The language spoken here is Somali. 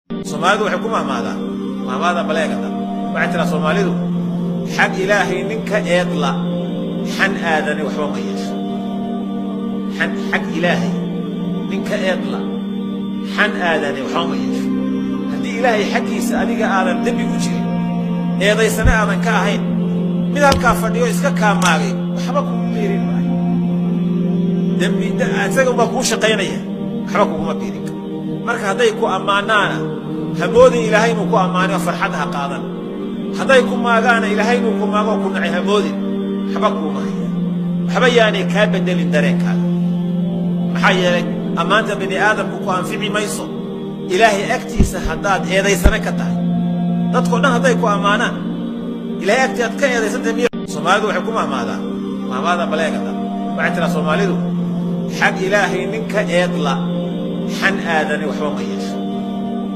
Soomaalidu waxay ku mahmaadaa mahmaada baleegada. Waxay tiraa Soomaalidu: "Xag Ilaahay ninka eedla, xan aadani waxba ma yeesho." Xan xag Ilaahay ninka eedla, xan aadani waxba ma yeesho. Haddii Ilaahay xaggiisa adiga aadan dembi ku jirin, eedaysane aadan ka ahayn, mid halkaa fadhiyo iska kaamaagay waxba kugu biirin maayo. Dembi isaga baa kuu shaqaynaya, waxba kuguma biirin karo. Marka hadday ku ammaanaana, hamoodin Ilaahay inuu ku ammaanayo, farxad ha qaadan. Hadday ku maagaana, Ilaahay inuu ku maago oo ku nacay hamoodin. Waxba kuuma hayaan, waxba yaanay kaa bedelin dareenkaaga. Maxaa yeelay, ammaanta bini aadamku ku anfici mayso Ilaahay agtiisa haddaad eedaysane ka tahay. Dadkao dhan hadday ku ammaanaan, Ilahay agtii aad ka eedaysantahay miya? Soomaalidu waxay ku mahmaadaa mahmaada baleegada. Waxay tiraa Soomaalidu: "Xag Ilaahay ninka eedla, xan aadani waxba ma yeesho."